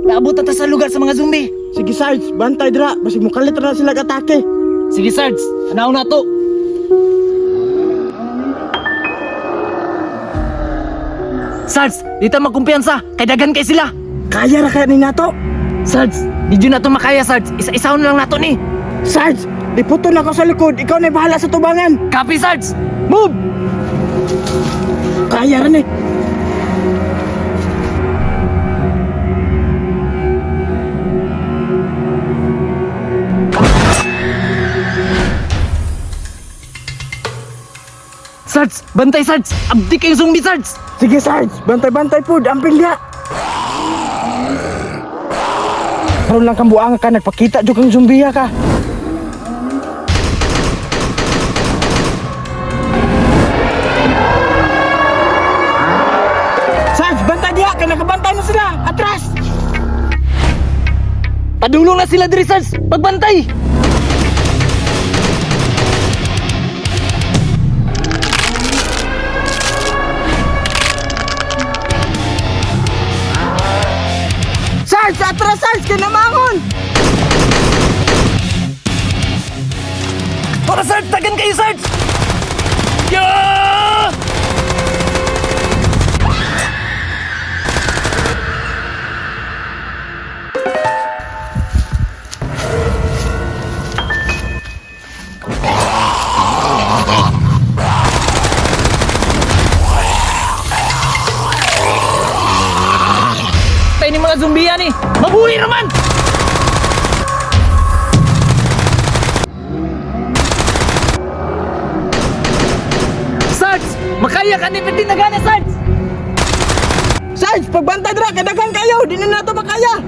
Naabot na ta sa lugar sa mga zombie. Sige, Sarge, bantay dira. Basig mukalit na sila atake. Sige, Sarge. Anaw na to. Sarge, di ta magkumpiyansa. Kay daghan kay sila. Kaya ra kaya ni nato. Sarge, di jud na to makaya, Sarge. Isa-isahon na lang nato ni. Sarge, liputon ako sa likod. Ikaw na bahala sa tubangan. Copy, Sarge. Move! Kaya ra ni. Sarge, bantay, Sarge. Abdi kayong zombie, Sarge. Sige, Sarge, bantay-bantay pud ang pilya. Karon lang kang buanga ka, nagpakita jud kang zombiya ka. Sarge, bantay diha kay nakabantay na sila. Atras! Padulong na sila diri, Sarge. Pagbantay. Sarge, atras Sarge, kay namangon. Para, Sarge, tagan kayo, Sarge. Yeah! Tayo ni mga zombie yan eh. Mabuhi naman! Sarge! Makaya ka ni Pwede na gana, Sarge! Sarge, pagbantay dira kay daghan kayo, di na nato makaya.